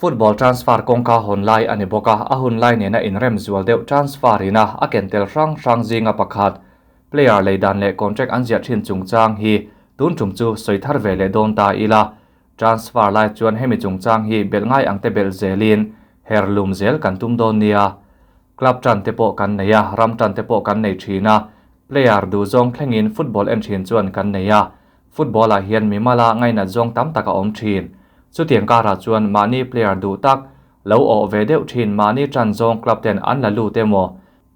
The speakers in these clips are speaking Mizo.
Football transfer kawngka hawn lai a ni bawk a, a hun lai nena inrem zual deuh transfer ina a ken tel hrang hrang zinga pakhat, player lei dan leh contract an ziah thin chungchang hi tun tum chu sawi thar ve leh dawn ta ila. Transfer lai chuan hemi chungchang hi belh ngai ang te belh zelin her lum zel kan tum dawn nia. Club tan te pawh kan nei a, ram tan te pawh kan nei thin a, player duhzawng thlengin football en thin chuan kan nei a. Football ah hian mimala ngainat zawng tam tak a awm thin. Chutiang karah chuan mahni player duh tak lo awh ve deuh thin mahni tan zawng club ten an la lut emaw,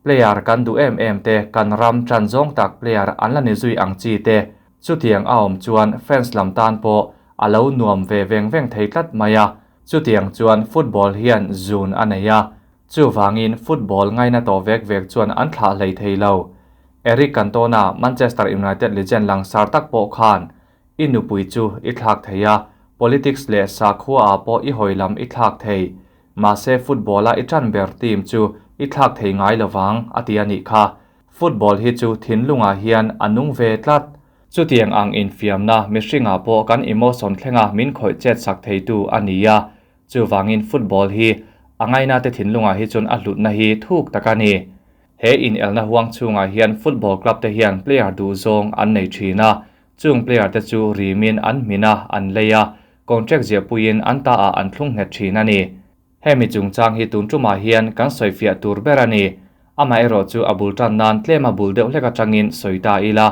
player kan duh em em te kan ram tan zawng tak player an la ni zui ang chi te chutiang a awm chuan fans lam tan pawh a lo nuam ve veng veng thei tlat mai a. Chutiang chuan football hian zun a nei a, chuvangin football ngaina tawh vek vek chuan an thlah hlei thei lo. Eric Cantona, Manchester United legend langsar tak pawh khan i nupui chu i thlak thei a, politics leh sakhua ah pawh i hawi lam i thlak thei. Mahse football-a i tan ber team chu i thlak thei ngai lovang, a ti a nih kha. Football hi chu thinlungah hian a nung ve tlat. Chutiang ang infiamna mihringah pawh kan emotion thlenga min khawih chet sak theitu a ni a, chuvangin football hi a ngainate thinlungah hi chuan a hlutna hi thuk tak a ni. He inelna huang chhungah hian football club te hian player duh zawng an nei thin a, chung player te chu rimin an hmin a, an lei a, contract ziahpuiin an ta ah an thlung nghet thin a ni. Hemi chungchang hi tun tumah hian kan sawifiah tur ber a ni. Amaherawh chu a bul tan nan tlem a bul deuh hlek atangin sawi ta ila.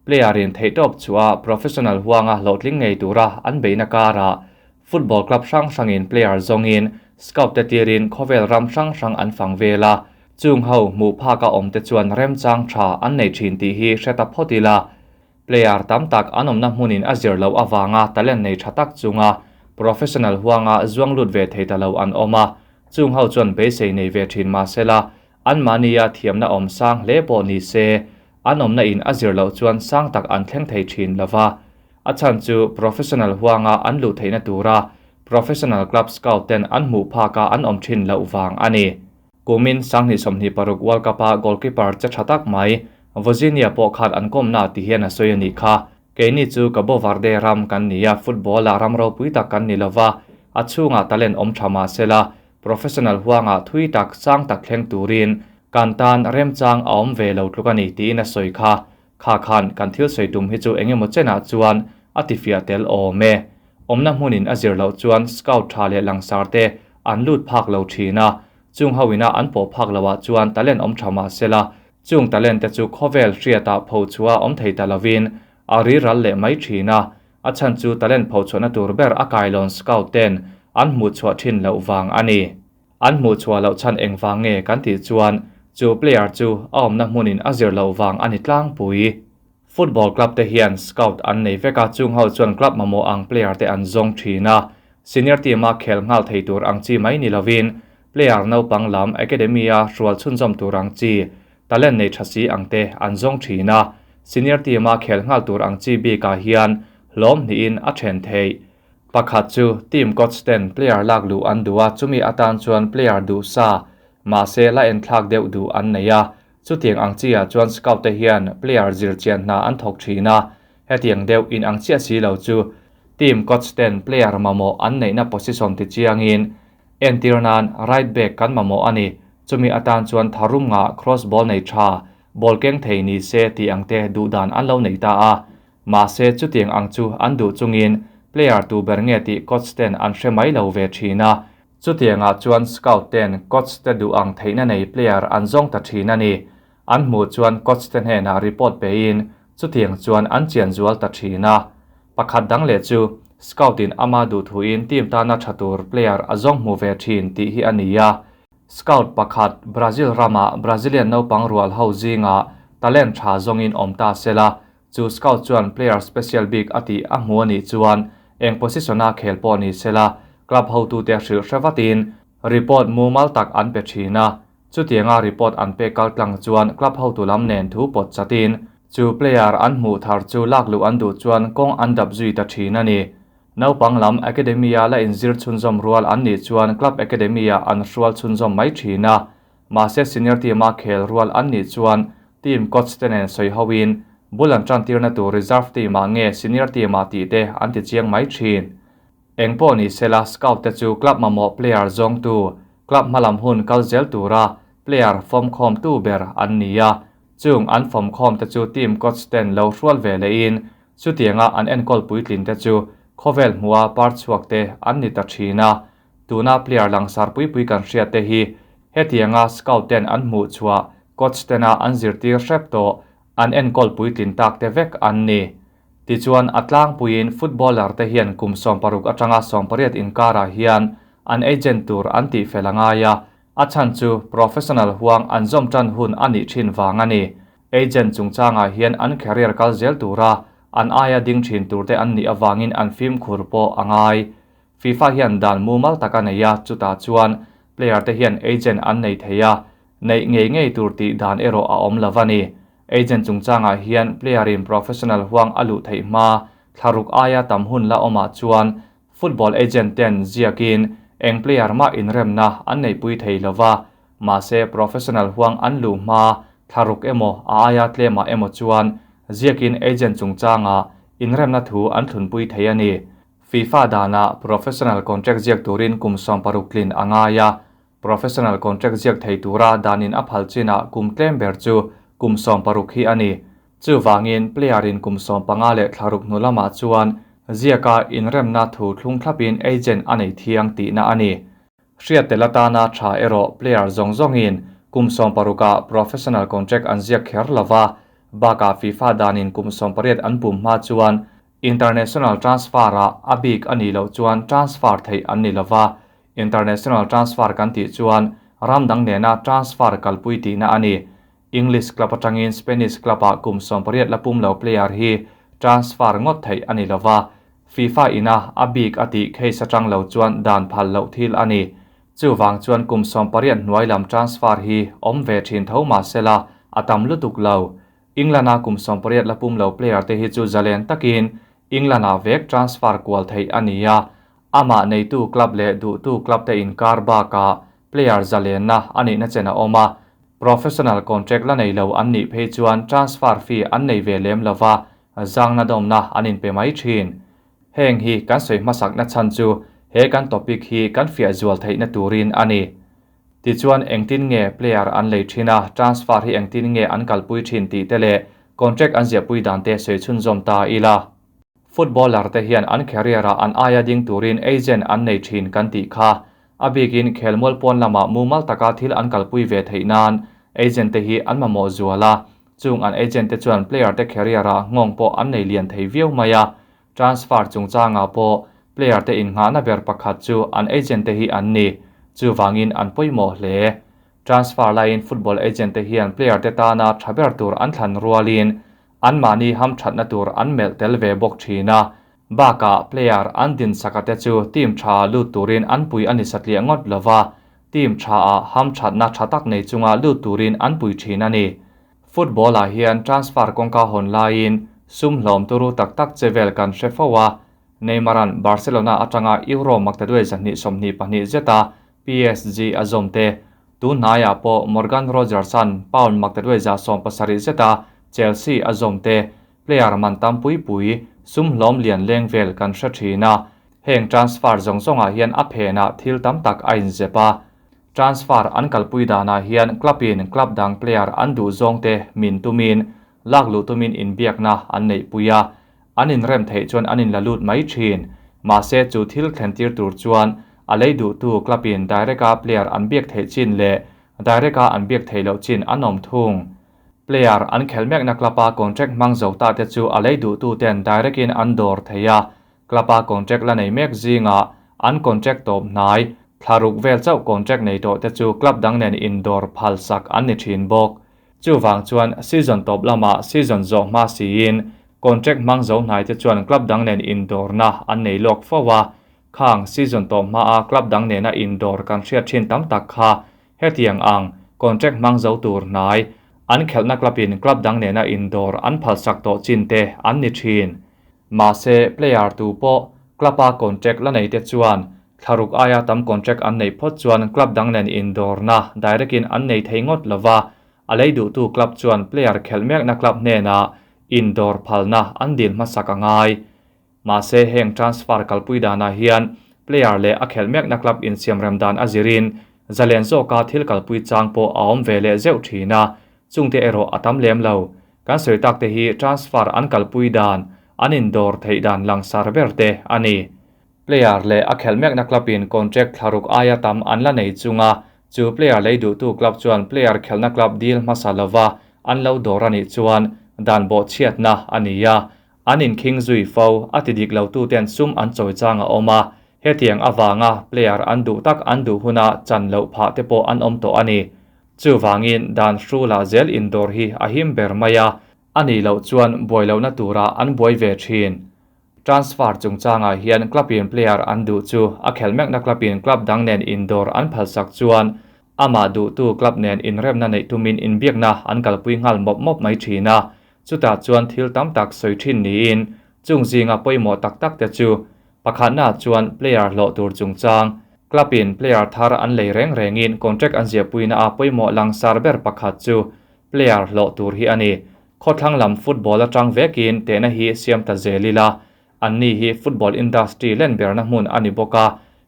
Player in theihtawp chhuah professional huanga hlawhtling ngei tura an beihna karah football club hrang hrangin player zawngin scout te tirin khawvel ram hrang hrang an fang vel a, chung ho hmuh phaka awm te chuan remchang tha an nei thin tih hi hre ta phawt ila. Player tam tak an awmna hmunin a zir loh avanga talent nei tha tak chunga professional huanga zuang lut ve thei ta lo an awm a, chung ho chuan beisei nei ve thin mahsela anmahnia thiamna awm sang hle pawh ni se an awmna in a zir loh chuan sang tak an thleng thei thin lova. A chhan chu professional huanga an luh theihna tura professional club scout ten an hmuh phaka an awm thin loh vang a ni. Kumin 2026 World Cup-a goalkeeper che tha tak mai Vozinha pawh khan an kawmna ti hian a sawi a nih kha. Keini chu Cabo Verde ram kan ni a, football-ah ram ropui tak kan ni lova, a chhungah talent awm tha mah sela, professional huangah thui tak sang tak thleng turin kan tan remchang a awm ve lo tluk a ni tiin a sawi kha. Kha khan kan thil sawi tum hi chu eng emaw chenah chuan a tifiah tel awm e. Awmna hmunin a zir loh chuan scout tha leh langsar te an lut phak lo thin a, chung ho ina an pawh phak loh ah chuan talent awm tha mah sela, chung talent te chu khawvel hriatah pho chhuah awm thei ta lovin a ri ral leh mai thin a, a chhan chu talent pho chhuahna tur ber a kailawn scout ten an hmuh chhuah thin loh vang a ni. An hmuh chhuah loh chhan engvang nge kan tih chuan chu player chu a awmna hmunin a zir loh vang a ni tlangpui. Football club te hian scout an nei vek a, chung ho chuan club mamawh ang player te an zawng thin a. Senior team a khel nghal thei tur ang chi mai ni lovin player naupang lam academy a hrual chhunzawm tur ang chi, talent nei tha si ang te an zawng thin a. Senior team a khel nghal tur ang chi bikah hian hlawm hnihin a then theih. Pakhat chu team coach ten player lak luh an duh a, chumi atan chuan player duh sa, mahse la enthlak deuh duh an nei a. Chutiang ang chiah chuan scout te hian player zir chian hna an thawk thin a, hetiang deuh in ang chiah si lo chu team coach ten player mamawh an neihna position ti chiangin entir nan right back kan mamawh a ni, chumi atan chuan tharum ngah cross ball nei tha, ball keng thei ni se tih ang te duh dan an lo nei ta a. Mahse chutiang ang chu an duh chungin player tu ber nge tih coach ten an hre mai lo ve thin a, chutiangah chuan scout ten coach te duh ang theihna nei player an zawng ta thin a ni. An hmuh chuan coach te hnenah report pein chutiang chuan an chian zual ta thin a. Pakhat dang leh chu scout in ama duh thuin team tana tha tur player a zawng hmu ve thin tih hi a ni a. Scout pakhat Brazil rama Brazilian naupang rual ho zingah talent tha zawngin awm ta sela, Chu scout chuan player special bik a tih a hmu a nih chuan eng position-a khel pawh ni sela, club hotute hrilh hre vatin report mumal tak an pe thin a. Chutianga report an pek kal tlang chuan club hotu lam nen thu pawt chatin chu player an hmuh thar chu lak luh an duh chuan kawng an dap zui ta thin a ni. Naupang lam academy-a la inzir chhunzawm rual an nih chuan club academy-ah an hrual chhunzawm mai thin a. Mahse senior team-a khel rual an nih chuan team coach te nen sawi hoin bul an tantirna tur reserve team-ah nge senior team-ah tih te an ti chiang mai thin. Engpawh ni sela scout te chu club mamawh player zawngtu, club hmalam hun kal zel tura player fawmkhawmtu ber an ni a, chung an fawmkhawm te chu team coach ten lo hrual ve lehin chutianga an enkawl puitlin te chu khawvel hmuha par chhuak te an ni ta thin a. Tuna player langsar pui pui kan hriat te hi hetianga scout ten an hmuh chhuah coach tena an zirtir hrep tawh an enkawl puitlin tak te vek an ni. Tichuan, a tlangpuiin footballer te hian kum 16 atanga 18 inkarah hian an agent tur an tih fel a ngai a, a chhan chu professional huang an zawm tan hun a nih thin vang a ni. Agent chungchangah hian an career kal zel tura an aia ding thin turte an nih avangin an fimkhur pawh a ngai. FIFA hian dan mumal tak a nei a, chutah chuan player te hian agent an nei thei a, neih ngei ngei tur tih dan erawh a awm lo a ni. Agent chungchangah hian player in professional huang a luh theih hma thlaruk aia tam hun la awmah chuan football agent ten ziakin eng player mah inremna an neihpui thei lo va, mahse professional huang an luh hma thlaruk emaw a aia tlemah emaw chuan ziakin agent chungchangah inremna thu an thlunpui thei a ni. FIFA danah professional contract ziak turin kum 16 tlin a ngai a, professional contract ziak thei tura danin a phal chinah kum tlem ber chu kum 16 hi a ni. Chuvangin player in kum 15 leh thlaruk hnu lamah chuan ziaka inremna thu thlung thlapin agent a nei thiang tihna a ni. Hriat tel atana tha erawh player zawng zawngin kum 16ah professional contract an ziak kher lova, bakah FIFA danin kum 18 an pum hma chuan international transfer ah a bik a nih loh chuan transfer theih an ni lova, international transfer kan tih chuan ram dang nena transfer kalpui tihna a ni. English club atangin Spanish club ah kum 18 la pum lo player hi transfer ngawt theih a ni lova, FIFA ina a bik a tih case atang lo chuan dan phal loh thil a ni. Chuwang chuan kum 18 hnuai lam transfer hi awm ve thin tho ma sela a tam lutuk lo. England-a kum 18 la pum lo player te hi chu zalen takin England-a vek transfer kual theih a ni a, amah neitu club leh duhtu club te inkar bakah player zalenna a nihna chen a awm a, professional contract la nei lo an nih phei chuan transfer fee an nei ve lem lova, zangna dawmna an inpe mai thin. Heng hi kan sawi hmasakna chhan chu he kan topic hi kan fiah zual theihna turin a ni. Tichuan engtin nge player an lei thin a, transfer hi engtin nge an kalpui thin tih te leh contract an ziahpui dan te sawi chhunzawm ta ila. Footballer te hian an career ah an aia ding turin agent an nei thin kan tih kha. A bikin khelmual pawn lamah mumal taka thil an kalpui ve theih nan agent te hi an mamawh zual a, chung an agent te chuan player te career ah nghawng pawh an nei lian thei viau mai a. Transfer chungchangah pawh player te innghahna ber pakhat chu an agent te hi an ni, chuwangin an pawimawh hle. Transfer laiin football agent te hian player te tana tha ber tur an thlan rualin an mahni ham thatna tur an melh tel ve bawk thin a, bakah player an din saka te chu team tha lut turin an pui ani satliah ngawt lova, team tha a ham thatna tha tak nei chunga lut turin an pui thin a ni. Football ah hian transfer kawngka hawn laiin sum hlawm turu tak tak chevel kan hre fo a, Neymaran Barcelona atanga Euro maktaduai 222 zeta PSG a zawm te, tun hnaiah pawh Morgan Rogers-an pound maktaduai 170 zeta Chelsea a zawm te, player man tam pui pui sum hlawm lian leng vel kan hre thin a, heng transfer zawng zawngah hian a phenah thil tam tak a inzep a. Transfer an kalpui danah hian club in club dang player an duh zawng te min tumin lak luh tumin inbiakna an neih pui a, an inrem theih chuan an inla lut mai thin. Mahse chu thil thlen tir tur chuan a lei duhtu club in direct a player an biak theih chin leh direct a an biak theih loh chin an awm thung. Player an khel mekna club a contract hmang zo ta te chu a lei duhtu ten direct in an dawr thei a, club a contract la nei mek zinga an contract tawp hnai thlaruk vel chauh contract nei tawh te chu club dang nen indawr phal sak an ni thin bawk. Chuwang chuan season tawp lama season zawh hma siin contract hmang zo hnai te chuan club dang nen indawrna an nei lawk fo a, khang season tawp hma a club dang nena indawr kan hriat thin tam tak kha hetiang ang contract hmang zo tur hnai an khelhna club in club dang nena indawr an phal sak tawh chin te an ni thin. Mahse player tu pawh club a contract la nei te chuan thlaruk aia tam contract an nei phawt chuan club dang nen indawrna direct in an nei thei ngawt lova, a lei duhtu club chuan player khelh mekna club hnena indawr phalna an dil hmasak a ngai. Mahse heng transfer kalpui danah hian player leh a khelh mekna club insiamrem dan a zirin zalen zawka thil kalpui chang pawh a awm ve leh zeuh thin a, chungte erawh a tam lem lo. Kan sawi tak te hi transfer an kalpui dan, an indawr theih dan langsar ber te a ni. Player leh a khelh mekna club in contract thlaruk aia tam an la nei chunga chu player lei duhtu club chuan player khelhna club deal hmasa lova an lo dawr a nih chuan dan bawhchhiatna a ni a, An inkhing zui fo, a ti dik lotuten sum an chawi chang a awm a, hetiang avanga player an duh tak an duh huna chan loh phah te pawh an awm tawh a ni. Chuvangin dan hrula zel indawr hi a him ber mai a, a nih loh chuan buai lohna turah an buai ve thin. Transfer chungchangah hian club-in player an duh chu a khelh mekna club-in club dang nen indawr an phalsak chuan amah duhtu club nen inremna neih tumin inbiakna an kalpui nghal mawp mawp mai thin a, Chutah chuan thil tam tak sawi thin niin chung zinga pawimawh tak tak te chu pakhatna chuan player hlawh tur chungchang, club in player thar an lei reng rengin contract an ziahpuina a pawimawh langsar ber pakhat chu player hlawh tur hi a ni. Khawthlang lam football atang vekin tehna hi siam ta zel ila, anni hi football industry len berna hmun a ni bawk a,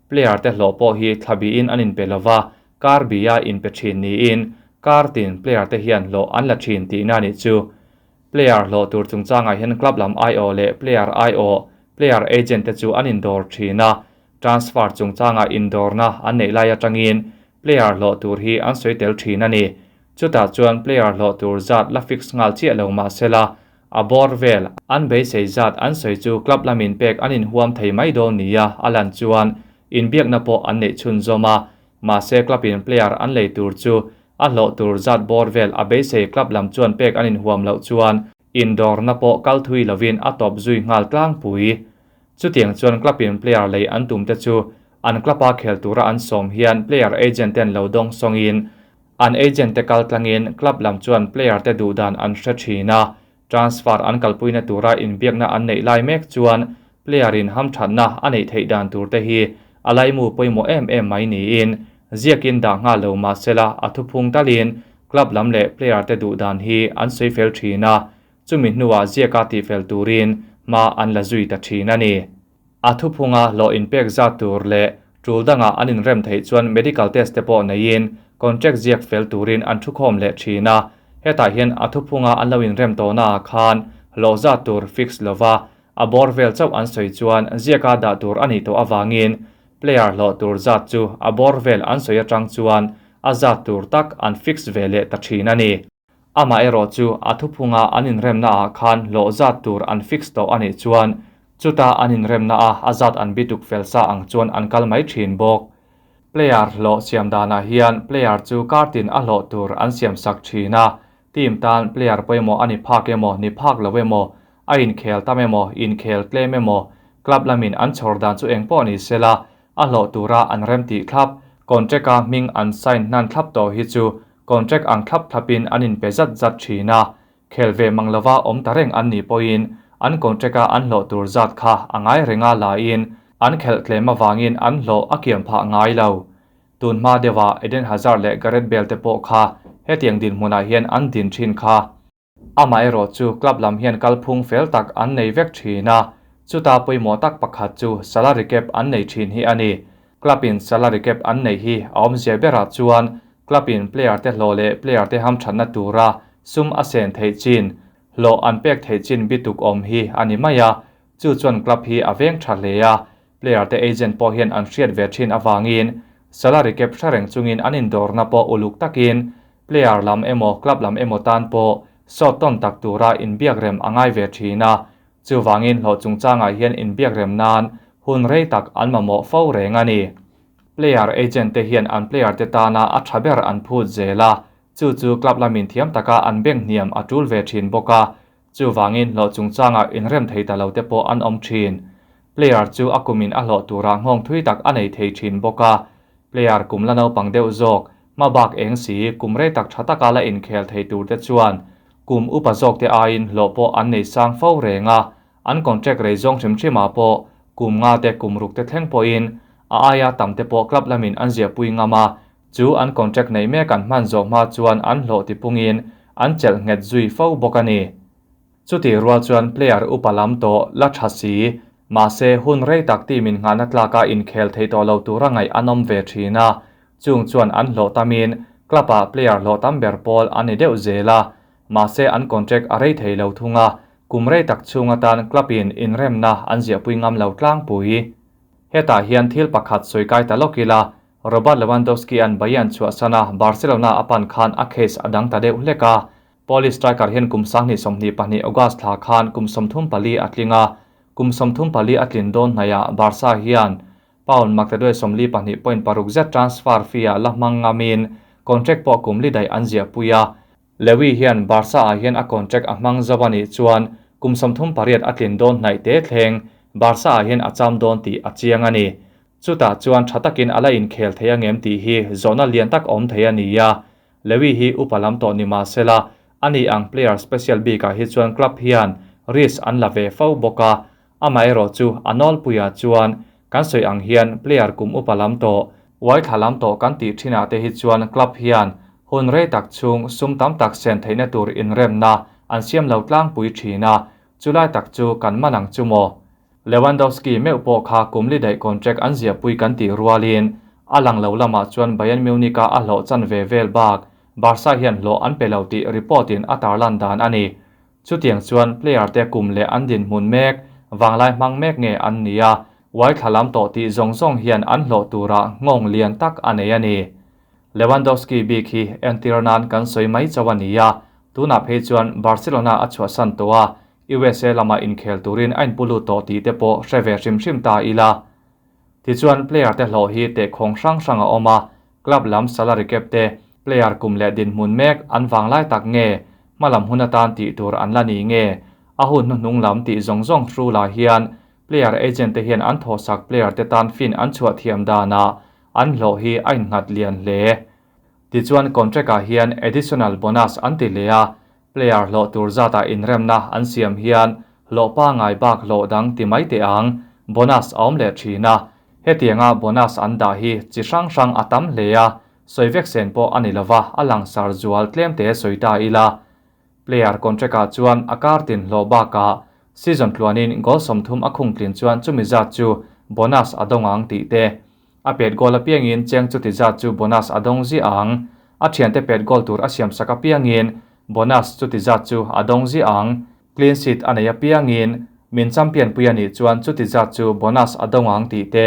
player te hlawh pawh hi thlabiin an inpe lova, Kar bia inpe thin niin kar tin player te hian hlawh an la thin tihna nih chu. Player hlawh tur chungchangah hian club lam aiawh leh player aiawh, player agent te chu an indawr thin a, transfer chungchangah indawrna an neih lai atangin player hlawh tur hi an sawi tel thin a ni. Chutah chuan player hlawh tur zat la fix nghal chiah lo mahsela a bawr vel an beisei zat an sawi chu club lamin pek an inhuam thei mai dawn nia a lan chuan inbiakna pawh an neih chhunzawm a, Mahse club in player an lei tur chu a hlawh tur zat bawr vel a beisei club lam chuan pek an inhuam loh chuan indawrna pawh kal thui lovin a tawp zui nghal tlangpui. Chutiang chuan club in player lei an tum te chu an club a khel tura an sawm hian player agent ten lo dawng sawngin an agent te kal tlangin club lam chuan player te duhdan an hre thin a, transfer an kalpuina tura inbiakna an neih lai mek chuan player in hamthatna a neih theih dan tur te hi a laimu pawimawh em em mai niin ziakin dah nghal lo mahsela a thuphung talin club lam leh player te duh dan hi an sawi fel thin a, chumi hnuah ziaka tihfel turin hma an la zui ta thin a ni. A thuphunga hlawh inpek zat tur leh tul dangah an inrem theih chuan medical test te pawh neiin contract ziak fel turin an thukhawm leh thin a, hetah hian a thuphunga an lo inrem tawhnaah khan hlawh zat tur fix lova a bawr vel chauh an sawi chuan ziaka dah tur a nih tawh avangin player hlawh tur zat chu a bawr vel an sawi atang chuan a zat tur tak an fix ve leh ta thin a ni. Amaherawh chu a thuphunga an inremna ah khan hlawh zat tur an fix tawh a nih chuan chuta an inremna a a zat an bituk fel sa ang chuan an kal mai thin bawk. Player hlawh siam danah hian player chu kartin a hlawh tur an siam sak thin a, team tan player pawimawh a ni phak emaw ni phak lo emaw, a inkhel tam emaw inkhel tlem emaw, club lamin an chhawr dan chu engpawh ni sela a hlawh tura an remtih thlap, contract a hming an sign hnan thlap tawh hi chu Contract ang thlap thlapin an inpe zat zat thin a, khel ve mang lova awm ta reng an nih pawhin an contract-a an hlawh tur zat kha a ngai renga laiin an khelh tlem avangin an hlawh a kiam phah ngai lo. Tun hma deuhah Eden Hazard leh Gareth Bale te pawh kha hetiang dinhmunah hian an din thin kha. Amaherawh chu club lam hian kalphung fel tak an nei vek thin a, chuta pawimawh tak pakhat chu salary cap an nei thin hi a ni. Club in salary cap an neih hi a awmzia berah chuan club in player te hlawh leh player te hamthatna tura sum a sen theih chin, hlawh an pek theih chin bituk awm hi a ni mai a, chu chuan club hi a veng tha hle a, player te agent pawh hian an hriat ve thin avangin salary cap hre reng chungin an indawrna pawh uluk takin Player lam emaw club lam emaw tan pawh sawt tawn tak tura inbiakrem a ngai ve thin a, chuvangin hlawh chungchangah hian inbiakrem nan hun rei tak an mamawh fo reng a ni. Player agent te hian an player te tana a tha ber an phut zel a, chu chu club lamin thiam taka an beng hniam a tul ve thin bawk a, chuvangin hlawh chungchangah inrem thei ta lo te pawh an awm thin. Player chu a kumin a hlawh turah nghawng thui tak a nei thei thin bawk a, Player kum la naupang deuh zawk, hmabak eng si, kum rei tak tha taka la inkhel thei tur te chuan kum upa zawk te aiin hlawh pawh an nei sang fo reng a, an contract rei zawng hrim hrim ah pawh kum nga te kum ruk te thleng pawhin a aia tam te pawh club lamin an ziahpui ngam a, chu an contract neih mek an hman zawh hma chuan an hlawh tipungin an chelh nghet zui fo bawk a ni. Chutih rual chuan player upa lam tawh la tha si, Mahse, hun rei tak team in nghahna tlaka inkhel thei tawh lo tura ngaih an awm ve thin a, chung chuan an hlawh tamin club-ah player hlawh tam ber pawl an ni deuh zel a, mahse an contract a rei thei lo thung a, kum rei tak chhung atan club-in inremna an ziahpui ngam lo tlangpui. Hetah hian thil pakhat sawi kai ta lawk ila, Robert Lewandowski-a'n Bayern chhuahsana Barcelona a pan khan a case a dang ta deuh hlek a, Polish striker hian kum 2022 August thla khan kum 34 a tling a, kum 34 a tlin dawn hnaihah Barca hian pound maktaduai 42.6 zet transfer fee-ah la hmang ngamin contract pawh kum li daih an ziahpui a. Lewy hian Barca-ah hian a contract a hmang zo a nih chuan kum 38 a tlin dawn hnaih te thleng Barca-ah hian a cham dawn tih a chiang a ni. Chutah chuan tha takin a la inkhel thei angem tih hi zawhna lian tak awm thei a ni a. Lewy hi upa lam tawh ni mah sela, ani ang player special bikah hi chuan club hian risk an la ve fo bawk a, amaherawh chu a nawlpuiah chuan kan sawi ang hian player kum upa lam tawh, uai thla lam tawh kan tih thinah te hi chuan club hian hun rei tak chhung sum tam tak sen theihna tur inremna an siam lo tlangpui thin a, chulai tak chu kan man ang chu maw? Lewandowski meuh pawh kha kum li daih contract an ziahpui kan tih rualin a lang lo lamah chuan Bayern Munich-a a hlawh chan ve vel bak Barca hian hlawh an pe lo tih report-in a tarlan dan a ni. Chutiang chuan player te kum leh an dinhmun mek, vanglai hmang mek nge an ni a, uai thla lam tawh tih zawng zawng hian an hlawh turah nghawng lian tak a nei a ni. Lewandowski bik hi entir nan kan sawi mai chauh a ni a, tunah phei chuan Barcelona a chhuahsan tawh a, USA lama inkhel turin a inpu lut tawh tih te pawh hre ve hrim hrim ta ila. Tichuan player te hlawh hi tehkhawng hrang hrang a awm a, club lam salary cap te, player kum leh dinhmun mek an vanglai tak nge, hmalam hun atan tih tur an la ni nge, a hun hnuhnung lam tih zawng zawng hrula hian player agent te hian an thawhsak player te tan fin an chhuah thiam danah an hlawh hi a innghat lian hle. Tichuan contract ah hian additional bonus an ti leh a, Player hlawh tur zatah inremna an siam hian hlawh pangai bak hlawh dang ti mai teh ang, bonus a awm leh thin a. Hetianga bonus an dah hi chi hrang hrang a tam hle a, sawi vek sen pawh a ni lova, a langsar zual tlem te sawi ta ila. Player contract ah chuan a kar tin hlawh bakah season tluanin goal 30 a khung tlin chuan chumi zat chu bonus a dawng ang tih te. A pet goal apiangin cheng chuti zat chu bonus a dawng ziah ang. A thiante pet goal tur a siamsak apiangin bonus chuti zat chu a dawng ziah ang. Clean sheet a nei apiangin min champion pui a nih chuan chuti zat chu bonus a dawng ang tih te,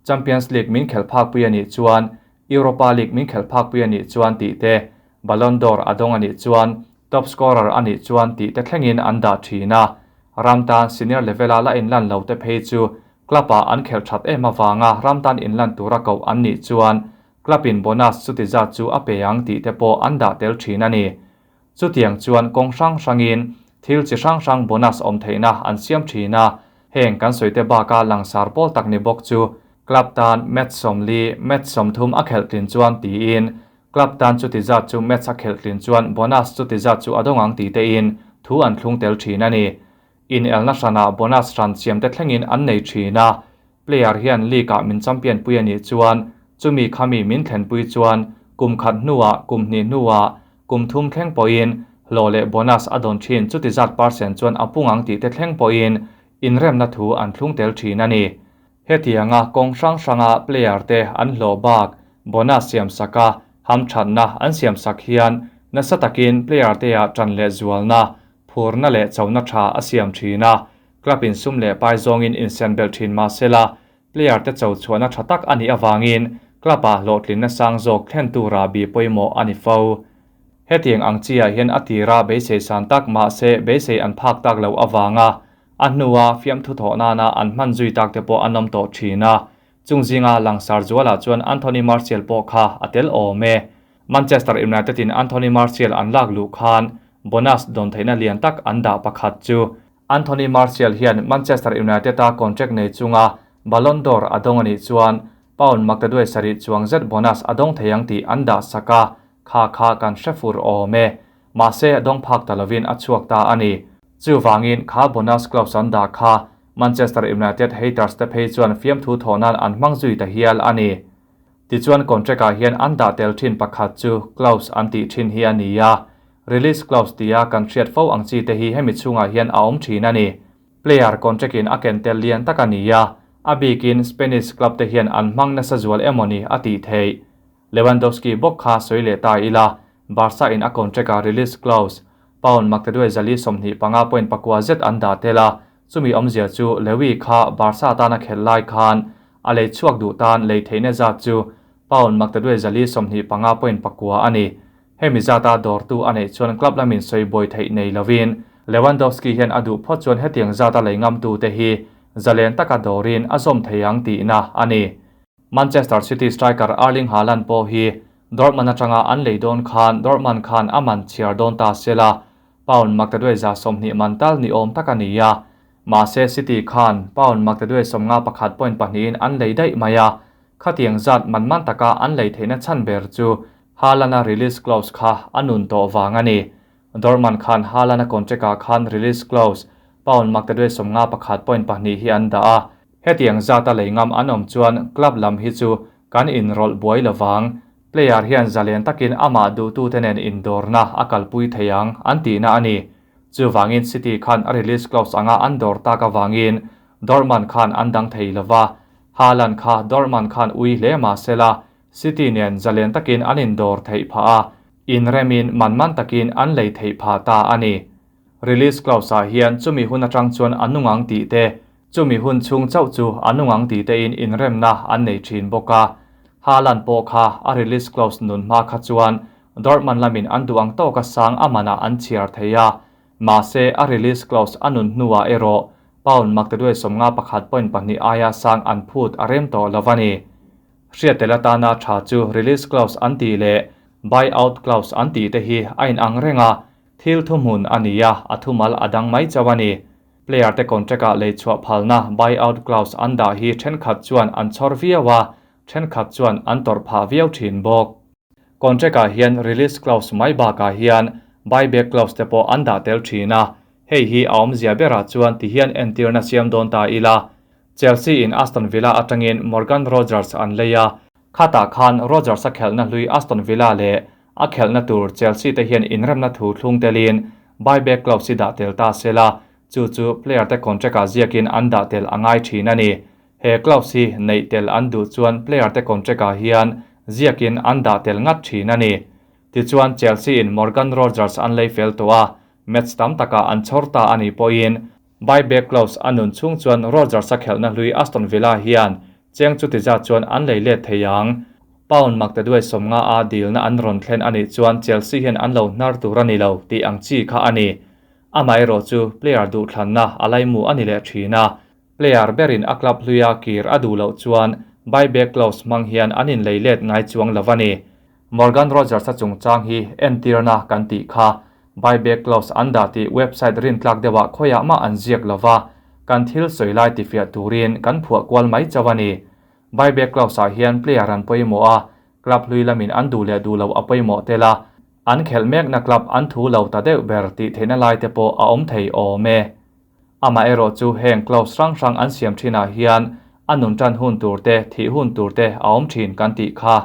Champions League min khelh phak pui a nih chuan, Europa League min khelh phak pui a nih chuan tih te, Ballon d'Or a dawng a nih chuan, top scorer a nih chuan tih te thlengin an dah thin a. Ram tan senior level-a la inlan lo te phei chu Club-ah an khelh that em avanga ram tan inlan tura koh an nih chuan club-in bonus chuti zat chu a pe ang tih te pawh an dah tel thin a ni. Chutiang chuan kawng hrang hrangin thil chi hrang hrang bonus awm theihna an siam thin a, heng kan sawi te baka langsar pawl tak ni bawk chu club tan match 40, match 30 a khelh tlin chuan tiin club tan chuti zat chu match a khelh tlin chuan bonus chuti zat chu a dawng ang tih tein thu an thlung tel thin a ni. Inelna hranah bonus hran siam te thlengin an nei thin a, player hian league ah min champion pui a nih chuan chumi khami min thlenpui chuan kum khat hnuah kum hnih hnuah kum thum thleng pawhin hlawh leh bonus a dawn thin chuti zat percent chuan a pung ang tih te thleng pawhin inremna thu an thlung tel thin a ni. Hetianga kawng hrang hranga player te an hlawh bak bonus siam sak a, hamthatna an siam sak hian nasa takin player te ah tan leh zualna Phurna leh chona tha a siam thin a, club in sum leh pai zawngin insen belh thin mah sela, player te cho chhuahna tha tak a nih avangin club ah hlawhtlinna sang zawk thlen tura bi pawimawh a ni fo. Hetiang ang chi ah hian a tira beisei san tak mahse beisei an phak tak loh avanga a hnua fiamthu thawh nana an hman zui tak te pawh an awm tawh thin a, chung zinga langsar zualah chuan Anthony Martial pawh kha a tel awm e. Manchester United in Anthony Martial an lak luh khan bonus dawn theihna lian tak an dah pakhat chu Anthony Martial hian Manchester United a contract nei chunga Ballon d'Or a dawng a nih chuan pound maktaduai sarih chuang zet bonus a dawng thei ang tih an dah sak a, kha kha kan hre fur awm e. Mahse a dawng phak ta lovin a chhuak ta a ni. Chuvangin kha bonus clause an dah kha Manchester United haters te phei chuan fiamthu thawh nan an hmang zui ta hial a ni. Tichuan contract ah hian an dah tel thin pakhat chu clause an tih thin hi a ni a, release clause tia kan hriat fo ang chi te hi hemi chhungah hian a awm thin a ni. Player contract in a ken tel lian tak a ni a, a bikin Spanish club te hian an hmang nasa zual emawni a tih theih. Lewandowski bawk kha sawi leh ta ila, Barca in a contract a release clause pound maktaduai 425.4 zet an dah tel a, chumi awmzia chu Lewi kha Barca tana khelh lai khan a lei chhuak duh tan lei theihna zat chu pound maktaduai 425.4 a ni. Hemi zata dawrtu a neih chuan club lamin sawi buai theih nei lovin Lewandowski hian a duh phawt chuan hetiang zata lei ngamtu te hi zalen taka dawrin a zawm thei ang tihna a ni. Manchester City striker Erling Haaland pawh hi Dortmund atanga an lei dawn khan Dortmund khan a man chhiar dawn ta sela, pound maktaduai 120 man tal ni awm tak a ni a. Mahse City khan pound maktaduai 51.2 in an lei daih mai a, khatiang zat man man taka an lei theihna chhan ber chu Haaland-a release clause kha a nun tawh vang a ni. Dortmund khan Haaland-a contract-ah khan release clause pound maktaduai 51.2 hi an dah a, hetiang zata lei ngam an awm chuan club lam hi chu kan inrawlh buai lovang, player hian zalen takin amah duhtute nen indawrna a kalpui thei ang an tihna a ni. Chuvangin City khan a release clause anga an dawr tak avangin Dortmund khan an dang thei lova, Haaland kha Dortmund khan ui hle mahsela City nen zalen takin an indawr theih phah a, inremin man man takin an lei theih phah ta a ni. Release clause ah hian chumi hun atang chuan a nung ang tih te, chumi hun chhung chauh chu a nung ang tih te in inremna an nei thin bawk a. Haaland pawh kha a release clause nun hma kha chuan Dortmund lamin an duh ang tawka sang a manah an chhiar thei a, mahse a release clause a nun hnuah erawh pound maktaduai 51.2 aia sang an phut a rem tawh lo a ni. Hriat tel atana tha chu release clause an tih leh buyout clause an tih te hi a inang reng a, thil thuhmun a ni a, a thumal a dang mai chauh a ni. Player te contract ah lei chhuah phalna buyout clause an dah hi thenkhat chuan an chhawr viau a, thenkhat chuan an tawrh phah viau thin bawk. Contract ah hian release clause mai bakah hian buyback clause te pawh an dah tel thin a, hei hi a awmzia berah chuan ti hian entirna siam dawn ta ila. Chelsea in Aston Villa atangin Morgan Rogers an lei a, khatah khan Rogers a khelhna hlui Aston Villa leh a khelhna tur Chelsea te hian inremna thu thlung telin buyback clause hi dah tel ta sela, chu chu player te contract ah ziakin an dah tel a ngai thin a ni. He clause hi neih tel an duh chuan player te contract ah hian ziakin an dah tel ngat thin a ni. Tichuan Chelsea in Morgan Rogers an lei fel tawh a, match tam takah an chhawr ta a nih pawhin buyback clause a nun chhung chuan Rogers a khelhna hlui Aston Villa hian cheng chuti zat chuan an lei let thei ang. Pound maktaduai 50 a dilna an rawn thlen a nih chuan Chelsea hian an lo hnar tur a ni lo tih ang chi kha a ni. Amaherawh chu player duh thlanna a laimu a ni leh thin a, player berin a club hluia kir a duh loh chuan buyback clause hmang hian an inlei let ngai chuang lo a ni. Morgan Rogers a chungchang hi entirna kan tih kha buyback clause an dah tih website rintlak deuhah khawiah mah an ziak lova, kan thil sawi lai tifiah turin kan phuah kual mai chauh a ni. Buyback clause ah hian player an pawimawh a, club hlui lamin an duh leh duh lo a pawimawh tel a, an khelh mekna club an thu lo ta deuh ber tih theihna lai te pawh a awm thei awm e. Amaherawh chu heng clause hrang hrang an siam thinah hian a nun tan hun tur te, thih hun tur te a awm thin kan tih kha.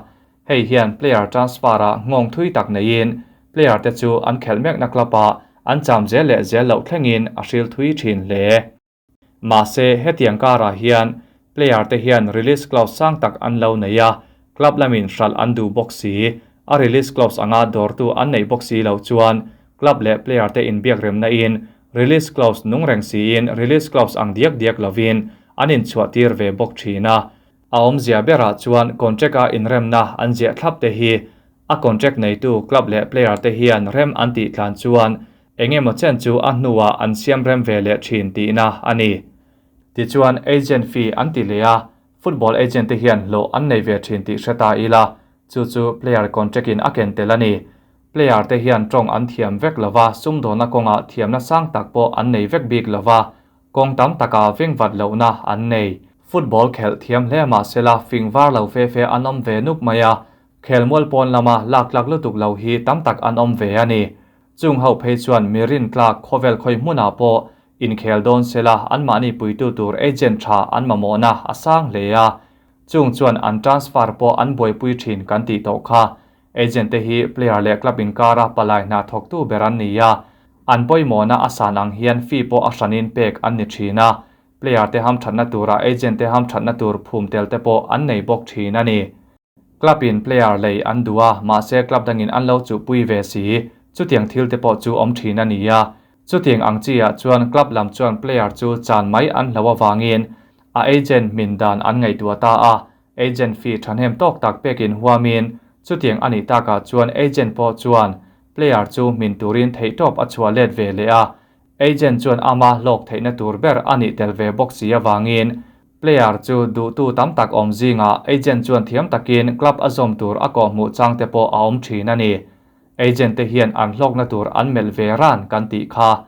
Hei hian player transfer ah nghawng thui tak neiin player te chu an khelh mekna club ah an cham zel leh zel loh thlengin a hril thui thin hle. Mahse hetiang karah hian player te hian release clause sang tak an lo nei a, club lamin hralh an duh bawk si, a release clause anga dawrtu an neih bawk si loh chuan club leh player te inbiak remna in release clause nung reng siin release clause ang diak diak lovin an inchhuah tir ve bawk thin a. A awmzia berah chuan contract a inremna an ziah thlap te hi a contract neitu club leh player te hian rem an tih tlan chuan engemaw chen chu a hnuah an siam rem ve leh thin tihna a ni. Tichuan agent fee an ti leh a, football agent te hian hlawh an nei ve thin tih hre ta ila, chu chu player contract in a ken tel a ni. Player te hian tawng an thiam vek lova, sumdawna kawngah thiamna sang tak pawh an nei vek bik lova, kawng tam taka vengvat lohna an nei. Football khelh thiam hle mahsela fing var lo fe fe an awm ve nuk mai a, khelmual pawn lama lak tlak lutuk lo hi tam tak an awm ve a ni. Chung ho phei chuan mi rin tlak khawvel khawi hmunah pawh inkhel dawn sela anmahni puitu tur agent tha an mamawhna a sang hle a, chung chuan an transfer pawh an buaipui thin kan tih tawh kha. Agent te hi player leh club inkara palai hna thawktu ber an ni a, An pawimawhna a san ang hian fee pawh a hranin pek an ni thin a, player te hamthatna tura agent te hamthatna tur phum tel te pawh an nei bawk thin a ni. Club in player lei an duh a, mahse club dangin an lo chuhpui ve si. Chutiang thil te pawh chu awm thin a ni a. Chutiang ang chi ah chuan club lam chuan player chu chan mai an hlo avangin a agent min dan an ngaihtuah ta a, agent fee thahnem tawk tak pekin huamin chutiang a nih takah chuan agent pawh chuan player chu min turin theihtawp a chhuah let ve leh a, agent chuan ama hlawk theihna tur ber a nih tel ve bawk si avangin Player chu duhtu tam tak awm zingah agent chuan thiam takin club a zawm tur a kawhhmuh chang te pawh a awm thin a ni. Agent te hian an hlawkna tur an melh ve ran kan tih kha.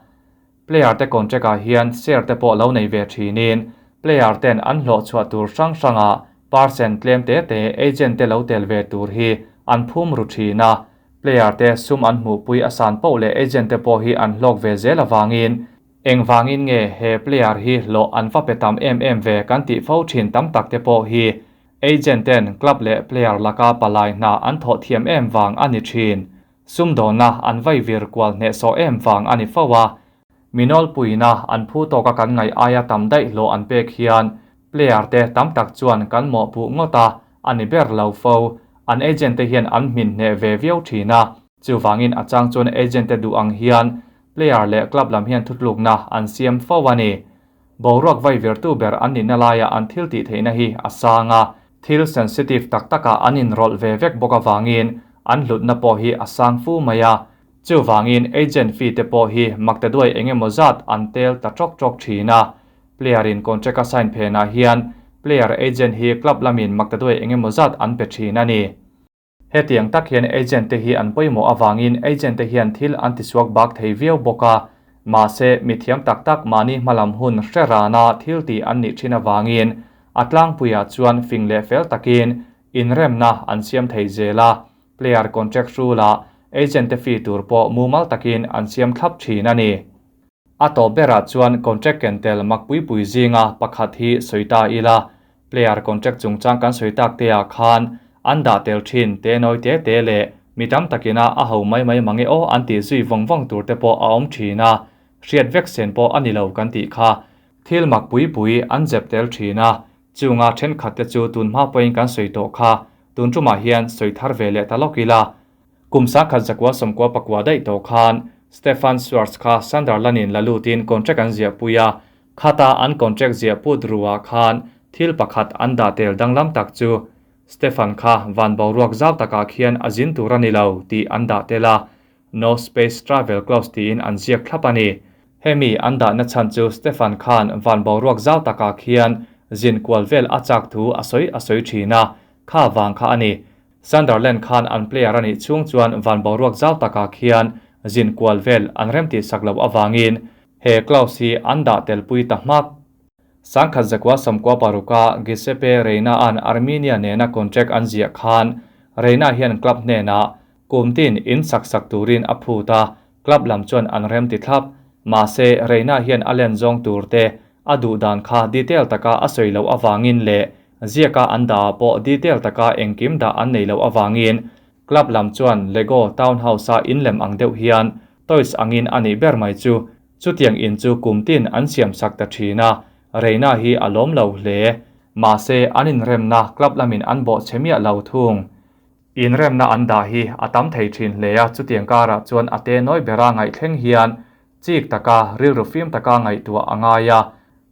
Player te contract ah hian share te pawh lo nei ve thinin player ten an hlawh chhuah tur hrang hrangah percent tlem te te agent te lo tel ve tur hi an phum ru thin a. Player te sum an hmuhpui a san poh leh agent te pawh hi an hlawk ve zel avangin Engvangin nge he player hi hlawh an va pe tam em em ve kan tih fo thin tam tak te pawh hi agent ten club leh player laka palai hna an thawh thiam em vang a ni thin. Sumdawnna an vai vir kual hnehsawh em vang a ni fo a. Minawlpuina an phu tawka kan ngaih aia tam daih hlawh an pek hian player te tam tak chuan kan mawhpuh ngawt a, a ni ber lo fo. An agent te hian an hmin hneh ve viau thin a, chuvangin a chang chuan agent te duh ang hian Player leh club lam hian thutlukna an siam fo a ni. Boruak vai virtu ber an nihna laia an thil tih theihna hi a sang a, thil sensitive tak takah an inrawlh ve vek bawk avangin an hlutna pawh hi a sang fu mai a. Chuvangin agent fee te pawh hi maktaduai eng emaw zat an tel ta tawk tawk thin a. Player in contract a sign phenah hian player agent hi club lamin maktaduai eng emaw zat an pe thin a ni. Hetiang tak hian agent te hi an pawimawh avangin agent te hian thil an tisuak bak thei viau bawk a, mahse mithiam tak tak mahni hmalam hun hre rana thil tih an nih thin avangin a tlangpuiah chuan fing leh fel takin inremna an siam thei zel a, player contract rule-ah agent te fee tur pawh mumal takin an siam thlap thin a ni. A tawp berah chuan contract ken tel makpuipui zinga pakhat hi sawi ta ila, Player contract chungchang kan sawi tak te ah khan an dah tel thin te nawi te te leh mi tam takin a a ho mai mai mange aw an tih zui vawng vawng tur te pawh a awm thin a, hriat vek sen pawh a ni lo kan tih kha. Thil mak pui pui an zep tel thin a, chunga thenkhat te chu tun hma pawhin kan sawi tawh kha tun tumah hian sawi thar ve leh ta lawk ila. Kum sangkhat zakua sawmkua pakua daih tawh khan Stefan Schwarz kha Sunderland-in la lutin contract an ziahpui a, Khata an contract ziah put ruah khan thil pakhat an dah tel danglam tak chu Stefan kha van boruak zau takah khian a zin tur a ni lo tih an dah tel a, No space travel clause tiin an ziak thlap a ni. Hemi an dahna chhan chu Stefan khan van boruak zau takah khian zin kual vel a chak thu a sawi a sawi thin a, kha vang kha a ni. Sunderland khan an player a nih chhung chuan van boruak zau takah khian zin kual vel an remtih sak loh avangin He clause hi an dah telpui ta hmak. Sangkhat zakua sawmkua paruka Giuseppe Reina-a'n Armenia nena contract an ziah khan Reina hian club hnenah kum tin in sak sak turin a phut a, club lam chuan an rem ti thlap. Mahse, Reina hian a len zawng tur te a duh dan kha detail taka a sawi loh avangin leh ziaka an dah ah pawh detail taka engkim dah an nei loh avangin Club lam chuan Lego Townhouse-a in lem ang deuh hian toys angin a nih ber mai chu. Chutiang in chu kum tin an siam sak ta thin a, Reina hi a lawm lo hle. Mahse, an inremna club lamin an bawh chhe miah lo thung. Inremna an dah hi a tam thei thin hle a, chutiang karah chuan a te nawi bera ngaihthleng hian chik taka rilru fim taka ngaihtuah a ngai a,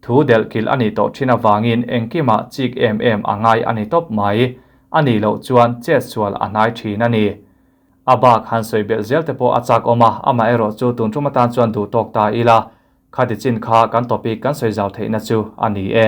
thu delh kilh a nih tawh thin avangin engkimah chik em em a ngai a ni tawp mai. A nih loh chuan chet sual a hnai thin a ni. A bak han sawi belh zel te pawh a chak awm a, amaherawh chu tun tum atan chuan duh tawk ta ila, khati chin kha kan topic kan sawi zau theihna chu a ni e.